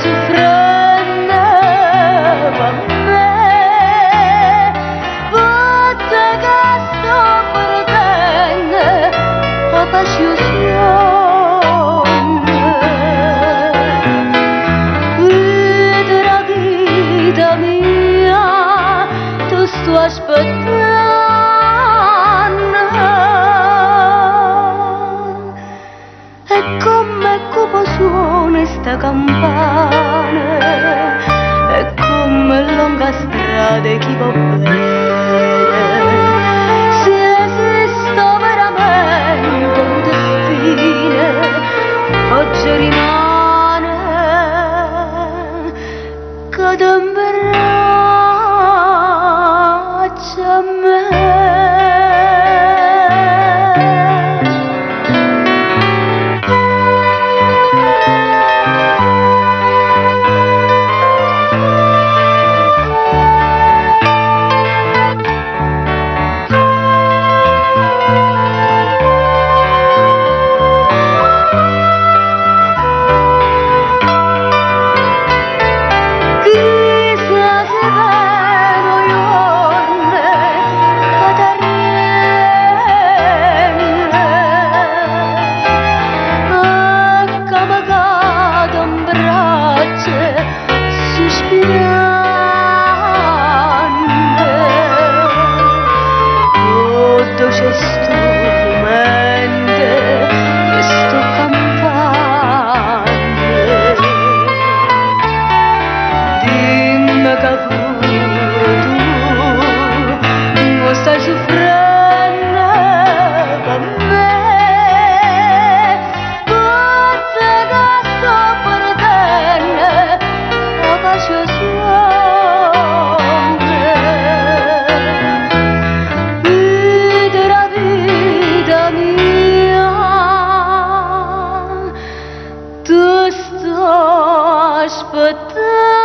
suffrendo per me, per te che sto perdendo 'a pace e 'o suonno. D' 'a vita mia te sto aspettanno. E comme cupo suona 'sta campana, e comme longa 'a strada 'e chi vo' bene. Si esiste overamente 'o destino, ogge o dimane cade 'mbraccio a me. Chissà si vene 'o juorno ca t'arrienne e ca me cade 'mbraccio suspiranno. 'O doce 'e stu mumento io sto campanno. Dimme ca pure tu nun stai suffrenno pe' me, pe' te che sto perdenno 'a pace e 'o suonno. D' 'a vita mia te sto aspettanno.